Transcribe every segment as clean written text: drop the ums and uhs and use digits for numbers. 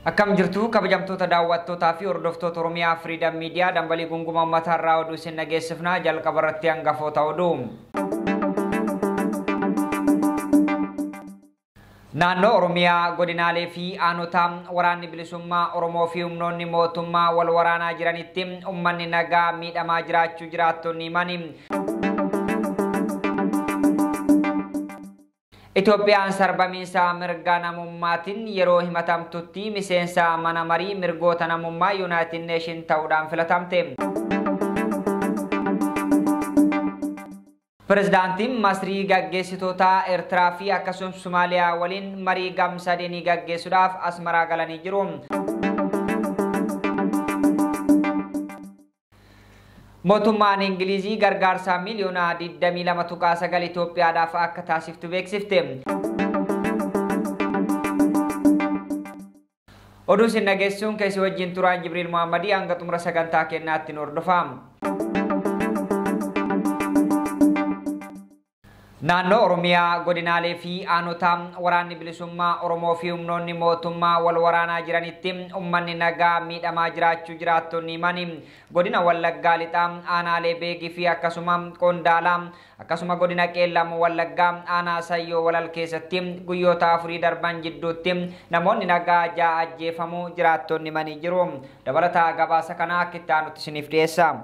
Akkam jirtu kabajamtoota daawwattootaa fi hordoftoota Oromiyaa Freedom Media dambalii gungumaa uummataa irraa oduu isin dhageessifna. Jalqaba irratti hangafoota oduu. Naannoo Oromiyaa godinaalee fi aanota waraanni bilisummaa Oromoo fi humnoonni mootummaa wal waraanaa jiranitti uummanni nagaa miidhamaa jiraachuu jiraattonni himani. Itoophiyaan sarbamiinsa mirga namummaatiin yeroo himatamtutti miseensa mana marii mirgoota namummaa United Nation ta'uudhaan filatamte. Pirezidaantiin Masrii gaggeessitoota Eertiraa fi akkasumas Somaaliyaa waliin marii gamsadeenii gaggeessuudhaaf Asmaraa galanii jiru. Mootummaan Ingilizii gargaarsa miliyoona 22.9 Itoophiyaadhaaf akka taasiftu beeksifte. Oduu isin dhageessuun keessi wajjin turaan Jibriil Muhammadii hanga xumura sagantaa kennaatti nu hordofaa. Naannoo Oromiyaa godinaalee fi aanota waraanni bilisummaa Oromoo fi humnoonni mootummaa wal waraanaa jiranitti uummanni nagaa miidhamaa jiraachuu jiraattonni himani. Godina Wallaggaa Lixaa aanaalee Beegii fi akkasuma Qondaalaa akkasuma godina Qeellam Wallaggaa aanaa Sayyoo Walal keessatti guyyoota afurii darban jidduutti namoonni nagaa ja'a ajjeefamuu jiraattonni himanii jiru. Dabalataa gabaasa kanaa akka itti aanutti isiniif dhiyeessa.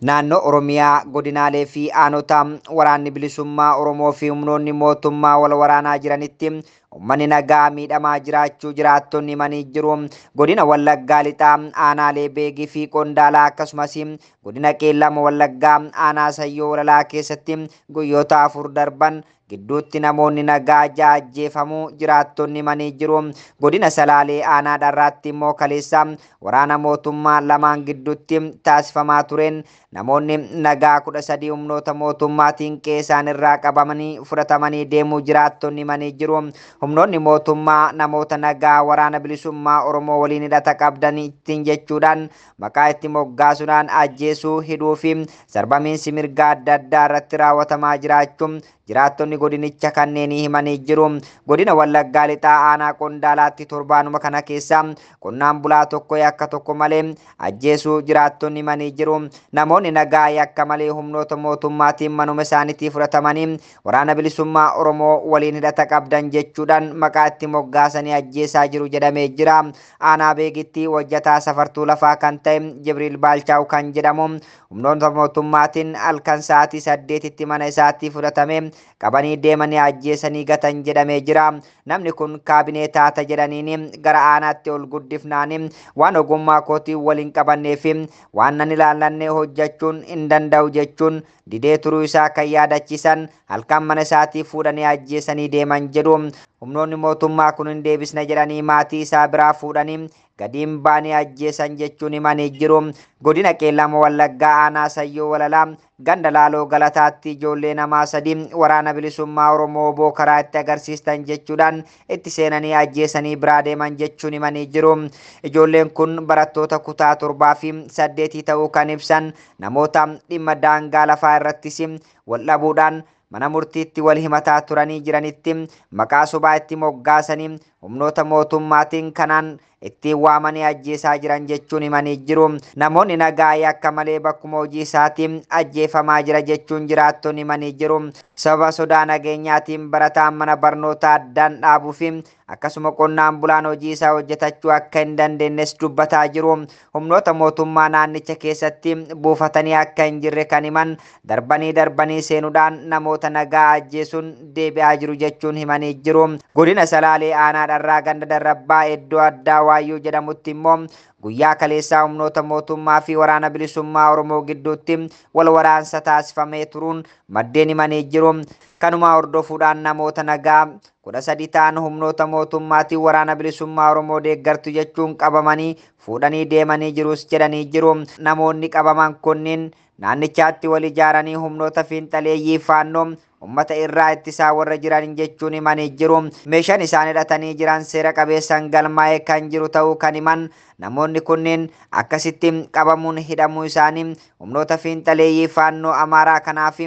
Naannoo Oromiyaa godinaalee fi aanota waraanni bilisummaa Oromoo fi humnoonni mootummaa wal waraanaa jiranitti uummanni nagaa miidhamaa jiraachuu jiraattonni himanii jiru. Godina Wallaggaa Lixaa aanaalee Beegii fi Qondaalaa akkasumas godina Qeellam Wallaggaa aanaa Sayyoo Walalaa keessatti guyyoota afur darban gidduutti namoonni nagaa ja'a ajjeefamuu jiraattonni himanii jiru. Godina Salaalee aanaa Dharraatti immoo kaleessa waraana mootummaa lamaan gidduutti taasifamaa tureen namoonni nagaa 13 humnoota mootummaatiin qe'ee isaanirraa qabamanii fudhatamanii deemuu jiraattonni himanii jiru. Humnoonni mootummaa namoota nagaa waraana bilisummaa Oromoo waliin hidhata qabdan ittiin jechuudhaan maqaa itti moggaasuudhaan ajjeesuu, hidhuu fi sarbamiinsi mirgaa adda addaa irratti raawwatamaa jiraachuun jiraattonni godinicha kanneenii himanii jiru. Godina Wallaggaa Lixaa aanaa Qondaalaatti torbaanuma kana keessa qonnaan bulaa tokko yakka tokko malee ajjeesuu jiraattonni himanii jiru. Namoonni nagaa yakka malee humnoota mootummaatiin manuma isaaniitii fudhatamanii waraana bilisummaa Oromoo waliin hidhata qabdan jechuudhaan maqaa itti moggaasanii ajjeesaa jiru jedhamee jira. Aanaa Beegitti hojjetaa safartuu lafaa kan ta'e Jibriil Baalchaaw kan jedhamu humnoota mootummaatiin halkan sa'aatii 8tti mana isaatti fudhatame qabanii deemanii ajjeesanii gatan jedhamee jira. Namni kun kaabinee taata jedhaniin gara aanaatti ol guddifnaani waan ogummaa kootii waliin qabannee fi waan nan ilaallanne hojjechuun hin danda'u jechuun didee turuu isaa kan yaadachiisan halkan mana isaatii fuudhanii ajjeesanii deeman jedhu. Humnoonni mootummaa kun hin deebisne jedhanii maatii isaa biraa fuudhanii gadiin baanii ajjeesan jechuun himanii jiru. Godina Qeellam Wallaggaa aanaa Sayyoo Walalaa ganda Laaloo Galataatti ijoollee namaa 3 waraana bilisummaa Oromoo oboo karaa itti agarsiistan jechuudhaan itti seenanii ajjeesanii biraa deeman jechuun himanii jiru. Ijoolleen kun barattoota kutaa 7 fi 8 ta'uu kan ibsan namoota dhimma daangaa lafaa irrattis wal dhabuudhaan mana murtiitti wal himataa turanii jiranitti maqaa sobaa itti moggaasanii humnoota mootummaatiin kanaan ittiin waamanii ajjeesaa jiran jechuun himanii jiru. Namoonni nagaa yakka malee bakkuma hojii isaatiin ajjeefamaa jira jechuun jiraattonni himanii jiru. Sababa sodaa nageenyaatiin barataan mana barnootaa addaan dhaabuu fi akkasuma qonnaan bulaan hojii isaa hojjetachuu akka hin dandeenyes dubbataa jiru. Humnoota mootummaa naannicha keessatti buufatanii akka hin jirre kan himan darbanii darbanii seenuudhaan namoota nagaa ajjeesuun deebi'aa jiru jechuun himanii jiru. Godina Salaalee aanaa Dharraa ganda Darrabbaa iddoo addaa Waayyuu jedhamutti immoo guyyaa kaleessaa humnoota mootummaa fi waraana bilisummaa Oromoo gidduutti wal waraansa taasifamee turuun maddeen himanii jiru. Kanuma hordofuudhaan namoota nagaa 13 ta'an humnoota mootummaatiin waraana bilisummaa Oromoo deeggartu jechuun qabamanii fuudhanii deemanii jirus jedhanii jiru. Namoonni qabaman kunniin naannichaatti wal ijaaranii humnoota fiinxaleeyyii faannoo uummata irraa ittisaa warra jiran jechuun himanii jiru. Meeshaan isaan hidhatanii jiran seera qabeessaan galmaa'ee kan jiru ta'uu kan himan namoonni kunneen akkasitti qabamuun hidhamuu isaanii humnoota fiinxaleeyyii faannoo Amaaraa kanaaf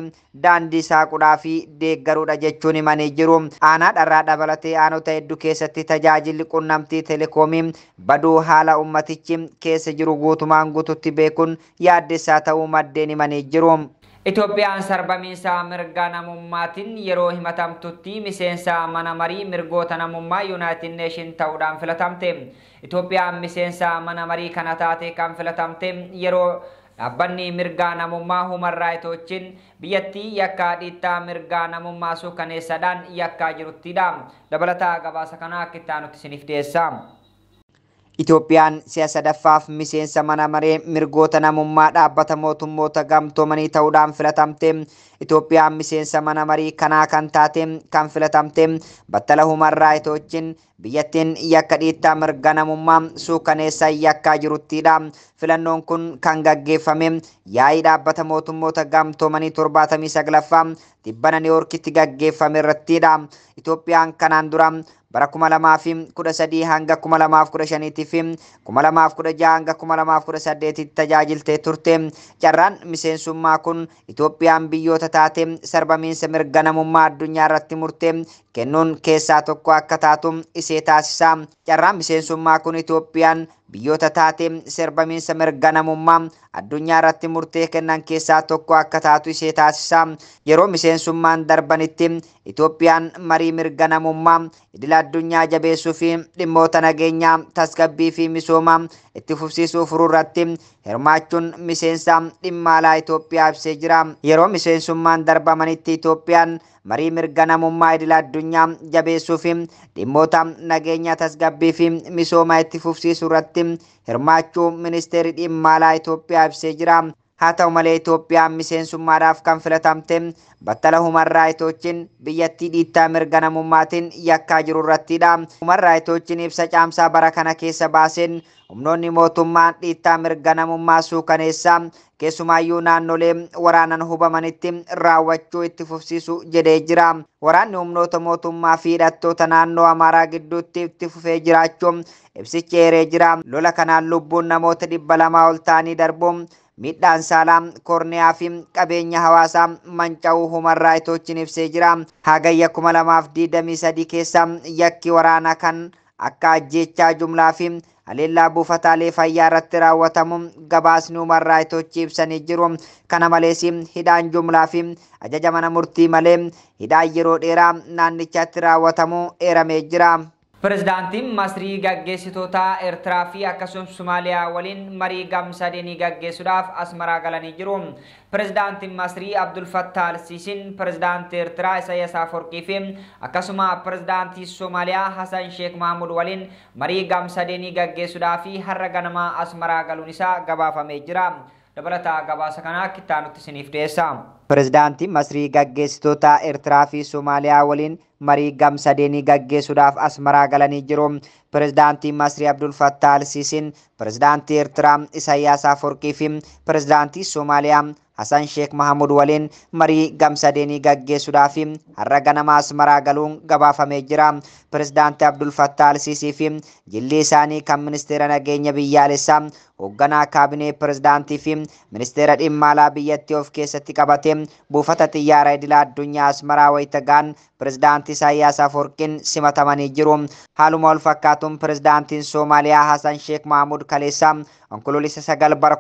daandii saaquudhaa fi deeggaruudha jechuun himanii jiru. Aanaa dharraa dabalatee aanota hedduu keessatti tajaajilli qunnamtii telekoomii baduu haala ummatichi keessa jiru guutumaan guututti beekuun yaaddessaa ta'uu maddeen himanii jiru. Itoophiyaan sarbamiinsa mirga namummaatiin yeroo himatamtutti miseensa mana marii mirgoota namummaa Yuunaayitid Neeshin ta'uudhaan filatamte. Itoophiyaan miseensa mana marii kana taate kan filatamte yeroo dhaabbanni mirga namummaa Human Rights Watchin biyyattii yakkaa dhiittaa mirga namummaa suukaneessaadhaan yakkaa jiruttidha. Dabalataa gabaasa kana akka itti aanutti isiniif dhiyeessa. Itoophiyaan si'a sadaffaaf miseensa mana maree mirgoota namummaa dhaabbata mootummoota gamtoomanii ta'uudhaan filatamte. Itoophiyaan miseensa mana marii kanaa kan taate kan filatamte battala Human Rights Watchin biyyattiin yakka dhiittaa mirga namummaa suukaneessa yakkaa jiruttidha. Filannoon kun kan gaggeeffame yaa'ii dhaabbata mootummoota gamtoomanii 79ffaa tibbana Niiwoorkitti gaggeeffame irrattidha. Itoophiyaan kanaan dura bara 2013 hanga 2015 fi 2016 hanga 2018 tajaajiltee turte. Carraan miseensummaa kun Itoophiyaan biyyoota taate sarbamiinsa mirga namummaa addunyaa irratti murtee kennuun keessaa tokko akka taatu isee taasisa. Carraan miseensummaa kun Itoophiyaan biyyoota taate sarbamiinsa mirga namummaa addunyaa irratti murtee kennan keessaa tokko akka taatu isee taasisa. Yeroo miseensummaan darbanitti Itoophiyaan marii mirga namummaa idil addunyaa jabeessuu fi dhimmoota nageenyaa tasgabbii fi misoomaa itti fufsiisuu furuu irratti hirmaachuun miseensa dhimma alaa Itoophiyaa ibsee jira. Yeroo miseensummaan darbamanitti Itoophiyaan marii mirga namummaa idil addunyaa jabeessuu fi dhimmoota nageenyaa tasgabbii fi misoomaa itti fufsiisuu irratti hirmaachuu ministeerri dhimma alaa Itoophiyaa ibsee jira. Haa ta'u malee Itoophiyaan miseensummaadhaaf kan filatamte battala Human Rights Watchin biyyattii dhiittaa mirga namummaatiin yakkaa jiru irrattidha. Human Rights Watchin ibsa caamsaa bara kana keessa baaseen humnoonni mootummaa dhiittaa mirga namummaa suukaneessaa keessumaayyuu naannolee waraanan hubamanitti raawwachuu itti fufsiisu jedhee jira. Waraanni humnoota mootummaa fi hidhattoota naannoo Amaaraa gidduutti itti fufee jiraachuu ibsichi eeree jira. Lola kanaan lubbuun namoota 200 ol ta'anii darbuun miidhaan saalaa korniyaa fi qabeenya hawaasaa manca'uu Human Rights Watchin ibsee jira. Hagayya 2023 keessa yakki waraanaa kan akka ajjeechaa jumlaa fi haleellaa buufataalee fayyaa irratti raawwatamu gabaasni Human Rights Watch ibsanii jiru. Kana malees hidhaan jumlaa fi ajaja mana murtii malee hidhaan yeroo dheeraa naannichatti raawwatamu eeramee jira. Pirezidaantiin Masrii gaggeessitoota Eertiraa fi akkasumas Somaaliyaa waliin marii gamsadeenii gaggeessuudhaaf Asmaraa galanii jiru. Pirezidaantiin Masrii Abdul Fattah Al-Siisiin pirezidaantii Eertiraa Isaayyaas Afwerqii fi akkasuma pirezidaantii Somaaliyaa Hasan Sheekh Mahmud waliin marii gamsadeenii gaggeessuudhaaf har'a ganama Asmaraa galuun isaa gabaafamee jira. Dabalataa gabaasa kanaa kittaanutti isiniif dhiyeessa. Pirezidaantiin Masrii gaggeessitoota Eertiraa fi Somaaliyaa waliin marii gamsadeenii gaggeessuudhaaf Asmaraa galanii jiru. Pirezidaantiin Masrii Abdul Fattah Al-Siisiin pirezidaantii Eertiraa Isaayyaas Afwerqii fi pirezidaantii Somaaliyaa Hasan Sheekh Mahamud waliin marii gamsadeenii gaggeessuudhaaf har'a ganama Asmaraa galuun gabaafamee jira. Pirezidaantii Abdul Fattah Al-Siisii fi jilli isaanii kan ministeera nageenya biyyaalessaa hoogganaa kaabinee pirezidaantii fi ministeera dhimma alaa biyyattii of keessatti qabate buufata xiyyaara idila addunyaa Asmaraa wayita ga'an pirezidaantii Isaayyaas Afwerqiin simatamanii jiru. Haaluma wal fakkaatuun pirezidaantiin Soomaaliyaa Hasan Sheekh Mahamud kaleessa Onkoloolessa 9 bara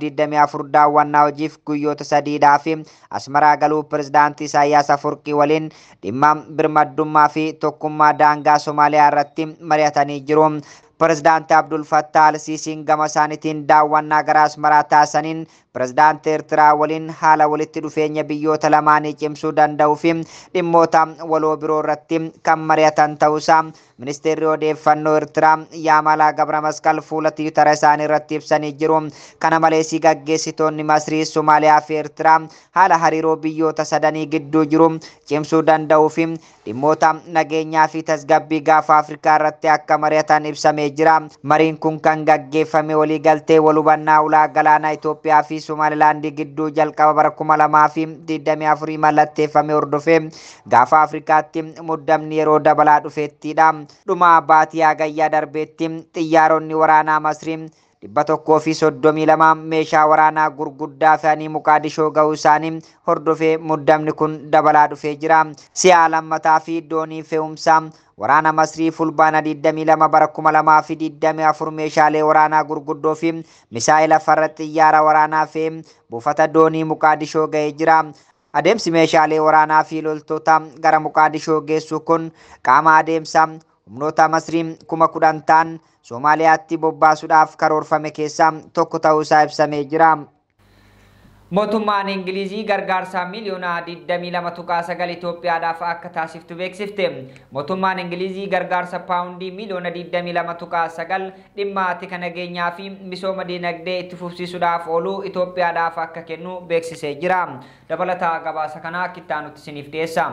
2024 daawwannaa hojiif guyyoota sadiidhaaf Asmaraa galuu pirezidaantii Isaayyaas Afwerqii waliin dhimma birmaddummaa fi tokkummaa daangaa Soomaaliyaa irratti mari'atanii jiru. Pirezidaantii Abdul Fattah Al-Siisiin gama isaaniitiin daawwannaa gara Asmaraa taasisaniin pirezidaantii Eertiraa waliin haala walitti dhufeenya biyyoota lamaanii cimsuu danda'uu fi dhimmoota waloo biroo irratti kan mari'atan ta'uusaa ministeerri odeeffannoo Eertiraa Yaamalaa Gabra Masqal fuula tiwutara isaanii irratti ibsanii jiru. Kana malees gaggeessitoonni Masrii, Somaaliyaa fi Eertiraa haala hariiroo biyyoota sadanii gidduu jiru cimsuu danda'uu fi dhimmoota nageenyaa fi tasgabbii gaafa Afrikaa irratti akka mari'atan ibsamee jira. Mariin kun kan gaggeeffame waliigaltee wal hubannaa ulaa galaanaa Itoophiyaa fi Somaalilaandii gidduu jalqaba bara 2024 mallatteeffame hordofee gaafa Afrikaatti muddamni yeroo dabalaa dhufeettidha. Dhuma baatii Hagayyaa darbeetti xiyyaaronni waraanaa Masrii 132 meeshaa waraanaa gurguddaa fe'anii Muqaadishoo ga'uu isaanii hordofee muddamni kun dabalaa dhufee jira. Si'a lammataa fi doonii fe'umsaa waraana Masrii Fulbaana 22 bara 2024 meeshaalee waraanaa gurguddoo fi misaa'ila farra xiyyaara waraanaa fe'ee buufata doonii Muqaadishoo ga'ee jira. Adeemsi meeshaalee waraanaa fi loltoota gara Muqaadishoo geessu kun qaama adeemsa humnoota Masrii 10,000 ta'an Somaaliyaatti bobbaasuudhaaf karoorfame keessaa tokko ta'uu isaa ibsamee jira. Mootummaan Ingilizii gargaarsa miiliyoona 22.9 Itoophiyaadhaaf akka taasiftu beeksifte. Mootummaan Ingilizii gargaarsa paawundii miiliyoona 22.9 dhimma tika nageenyaa fi misooma dinagdee itti fufsiisuudhaaf oolu Itoophiyaadhaaf akka kennu beeksisee jira. Dabalataa gabaasa kanaa kittaanutti isiniif dhiyeessa.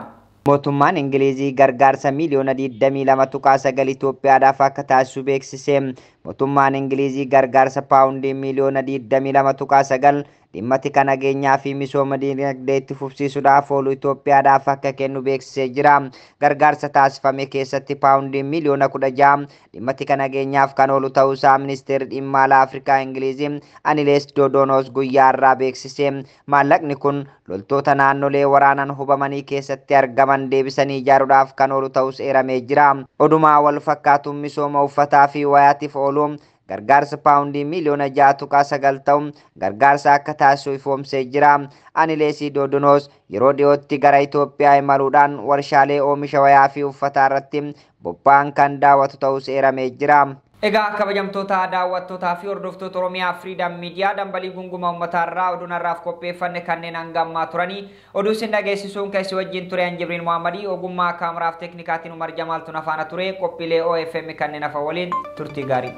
Mootummaan Ingilizii gargaarsa miiliyoona 22.9 Itoophiyaadhaaf akka taasisu beeksise. Mootummaan Ingilizii gargaarsa paawundii miiliyoona 22.9 dhimma tika nageenyaa fi misooma dinagdee itti fufsiisuudhaaf oolu Itoophiyaadhaaf akka kennu beeksisee jira. Gargaarsa taasifame keessatti paawundii miiliyoona 16 dhimma tika nageenyaaf kan oolu ta'uusaa ministeerri dhimma alaa Afrikaa Ingilizii Anilees Dodoonos guyyaa har'aa beeksise. Maallaqni kun loltoota naannolee waraanaan hubamanii keessatti argaman deebisanii ijaaruudhaaf kan oolu ta'us eeramee jira. Odumaa wal fakkaatuun misooma uffataa fi wayaatiif oolu gargaarsa paawundii miiliyoona 6.9 ta'u gargaarsa akka taasisu ifoomsee jira. Anileesii Doodonoos yeroo dhiyootti gara Itoophiyaa imaluudhaan warshaalee oomisha wayaa fi uffataa irratti bobba'an kan daawwatu ta'us eeramee jira. Egaa kabajamtoota daawwattootaa fi hordoftoota Oromiyaa Freedom Media dambalii gunguma uummataa irraa oduun har'aaf qopheeffanne kanneen hanga ammaa turanii oduu isin dhageessisuun kan isin wajjin ture Anjibriin Muhammadii ogummaa kaameraaf teeknikaatiin Umar Jamaaltuun afaana ture qophiilee OFM kanneen hafa waliin turtii gaarii.